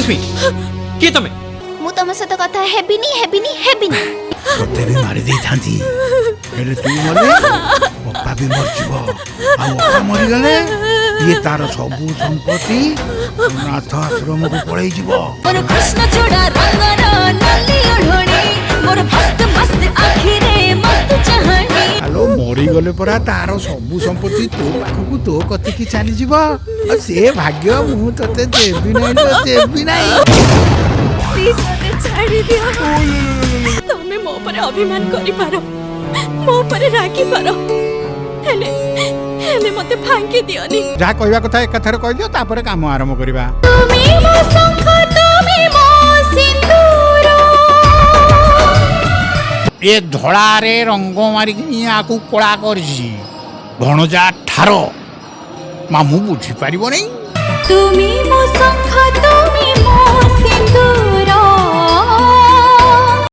Excuse ମି, କିଏ ତମେ? ମୁଁ ତମ ସହିତ କଥା ହେବିନି, ହେବିନି, ହେବିନି। ତତେ ବି ମାରି ଦେଇଥାନ୍ତି, ହେଲେ ତୁ ମଲେ ଅପା ବି ମରିଯିବ, ଆଉ ଅପା ମରିଗଲେ ଇଏ ତାର ସବୁ ସମ୍ପତ୍ତି ଅନାଥ ଆଶ୍ରମକୁ ପଳେଇ ଯିବ। ମୋର କୃଷ୍ଣଚୂଡ଼ା ରଙ୍ଗର ନାଲି ଓଢ଼ଣୀ, ମୋର ମସ୍ତ ମସ୍ତ ଆଖିରେ ମସ୍ତ ଚାହାଣୀ। ଆଲୋ, ମରିଗଲେ ପରା ତାର ସବୁ ସମ୍ପତ୍ତି ତୋ ପାଖକୁ, ତୋ କତିକି ଚାଲିଯିବ, ଆଉ ସେ ଭାଗ୍ୟ ମୁଁ ତତେ ଦେବି ନାହିଁ ତ ଦେବି ନାହିଁ। ପ୍ଲିଜ, ମତେ ଛାଡ଼ି ଦିଅ। ତମେ ମୋ ଉପରେ ଅଭିମାନ କରିପାର, ମୋ ଉପରେ ରାଗିପାର, ହେଲେ ହେଲେ ମତେ ଭାଙ୍ଗି ଦିଅନି। ଯାହା କହିବା କଥା ଏକାଥରେ କହିଦିଅ, ତାପରେ କାମ ଆରମ୍ଭ କରିବା। ତୁମେ ମୋ ଶଙ୍ଖ, ତୁମେ ମୋ ସିନ୍ଦୂର। ଏ ଧଳାରେ ରଙ୍ଗ ମାରିକି ଆକୁ କଳା କରିଛି ଭଣଜା ଠାର, ମାମୁଁ ବୁଝିପାରିବ ନାହିଁ। ତୁମେ ମୋ ଶଙ୍ଖ, ତୁମେ